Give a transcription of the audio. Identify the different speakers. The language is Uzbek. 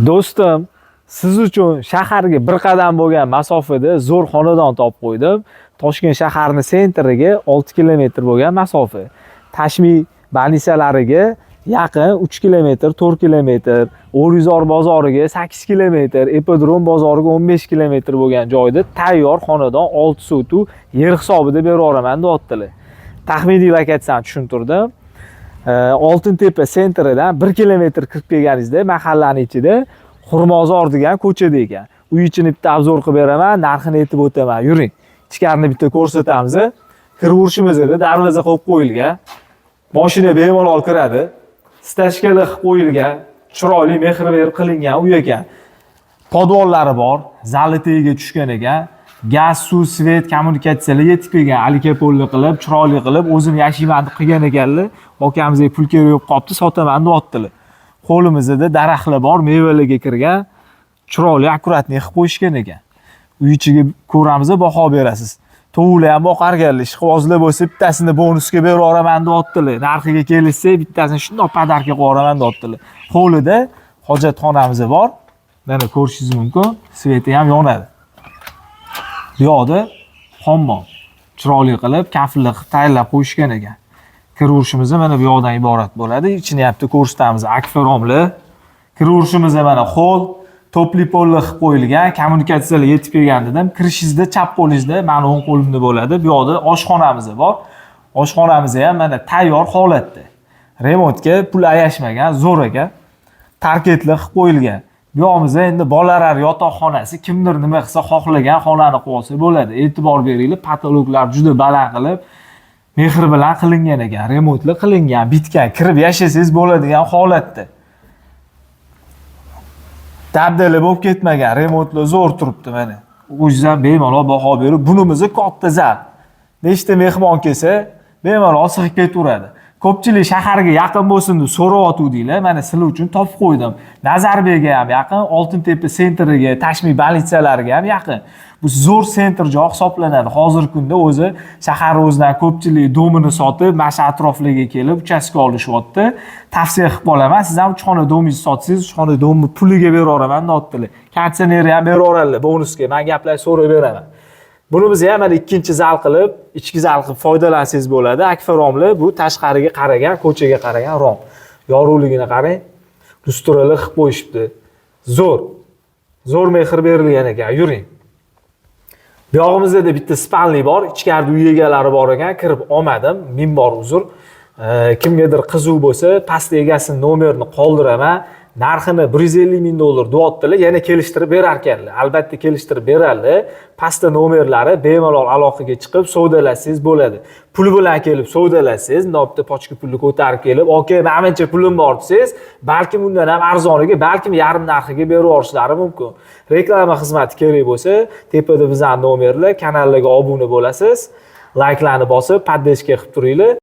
Speaker 1: Do'stim, siz uchun shaharga bir qadam bo'lgan masofada zo'r xonadon topib qo'ydim. Toshkent shaharining центр iga 6 kilometr bo'lgan masofa. Tashmi больница lariga yaqin 3 kilometr, 4 kilometr, O'rizor bozoriga 8 kilometr, Ipodrom bozoriga 15 kilometr bo'lgan joyda tayyor xonadon 6 sotix yer hisobida berib yuboraman, deyaptilar. Taxminiy lokatsiyani tushuntirdim. Oltintepa центр idan 1 kilometr kirib kelganingizda mahallani ichida Xurmozor degan ko'chada ekan. Uy ichini bitta обзор qilib beraman, narxini aytib o'taman. Yuring. Ichkarini bitta ko'rsatamiz. Kiraverishimizda darvoza qo'yib qo'yilgan. Mashina bemalol kiradi. Стяжка li qilib qo'yilgan, chiroyli, mehr berib qilingan uy ekan. Подвал lari bor, zali tagiga tushgan ekan. Gaz, suv, свет, kommunikatsiyalar yetib kelgan. Alikapolli qilib, chiroyli qilib, o'zim yashayman deb qilgan ekanlar. Akamizga pul kerak bo'lib qolibdi, sotaman deyaptilar. Qo'limizda daraxtlar bor, mevalarga kirgan. Chiroyli, аккуратный qilib qo'yishgan ekan. Uy ichiga ko'ramiz, baho berasiz. Tovuqlar ham boqar ekanlar. Ishqibozlar bo'lsa, bittasini bonusga berib yuboraman deyaptilar. Narxiga kelishsa, bittasini shundoq подарка qilib yuboraman deyaptilar. Hovlida hojatxonamiz bor. Mana, ko'rishingiz mumkin. Свет i ham yonadi. Bu yoqda hammom. Chiroyli qilib, kafilli qilib tayyorlab qo'yishgan ekan. Kiraverishimiz mana bu yoqdan iborat bo'ladi. Ichini ham bitta ko'rsatamiz. Akfa romlar. Kiraverishimiz mana hol, тёплый пол li qilib qo'yilgan, kommunikatsiyalar yetib kelgan dedim. Kirishingizda chap qo'lingizda, mani o'ng qo'limda bo'ladi. Bu yoqda oshxonamiz bor. Oshxonamiz ham mana tayyor holatda. Remontga pul ayashmagan, zo'r ekan. Parketli qilib qo'yilgan. Bu yog'imizda endi bolalar yotoqxonasi, kimdir nima qilsa, xohlagan xonani qilib olsa bo'ladi. E'tibor beringlar, потолок lar juda baland qilib, mehr bilan qilingan ekan. Remontli qilingan, bitgan, kirib yashasangiz bo'ladigan holatda. Dabdala bo'lib ketmagan, remontlar zo'r turibdi mana. O'zingiz ham bemalol baho berib, bunimizni katta zal. Nechta mehmon kelsa, bemalol sig'ib ketaveradi. Ko'pchilik shaharga yaqin bo'lsin deb so'rayotgandinglar, mana sizlar uchun topib qo'ydim. Nazarbekga ham yaqin, Oltintepa центр iga, Tashmi больница lariga ham yaqin. Bu zo'r центр joy hisoblanadi. Hozirgi kunda o'zi shahar o'zidan ko'pchilik дом ini sotib, mana shu atroflarga kelib uchastka olishyapti. Tavsiya qilib qolaman, siz ham 3 xona дом ingizni sotsangiz, 3 xona дом ni puliga berib yuboraman deyaptilar. Konditsionerni ham berib yuboradilar bonusga. Men gaplashib so'rab beraman. Buni biz ham mana ikkinchi zal qilib, ichki zal qilib foydalansangiz bo'ladi. Akfa romlar, bu tashqariga qaragan, ko'chaga qaragan rom. Yorug'ligini qarang. Lyustralar qilib qo'yishibdi. Zo'r. Zo'r mehr berilgan ekan. Yuring. Bu yog'imizda da bitta спальный bor. Ichkarida uy egalari bor ekan, kirib olmadim. Ming bor uzr. Kimgadir qiziq bo'lsa, pastda egasini nomerini qoldiraman. Narxini 150 ming dollar deyaptilar, yana kelishtirib berar ekanlar. Albatta kelishtirib beradilar. Pastda nomerlari, bemalol aloqaga chiqib savdolassangiz bo'ladi. Pul bilan kelib savdolassangiz, bundoq bitta пачка pulni ko'tarib kelib, "Aka, mana buncha pulim bor" desangiz, balkim undan ham arzoniga, balkim yarim narxiga berib yuborishlari mumkin. Reklama xizmati kerak bo'lsa, tepada bizning nomerlar, kanallarga obuna bo'lasiz. Layklarni bosib, поддержка qilib turinglar.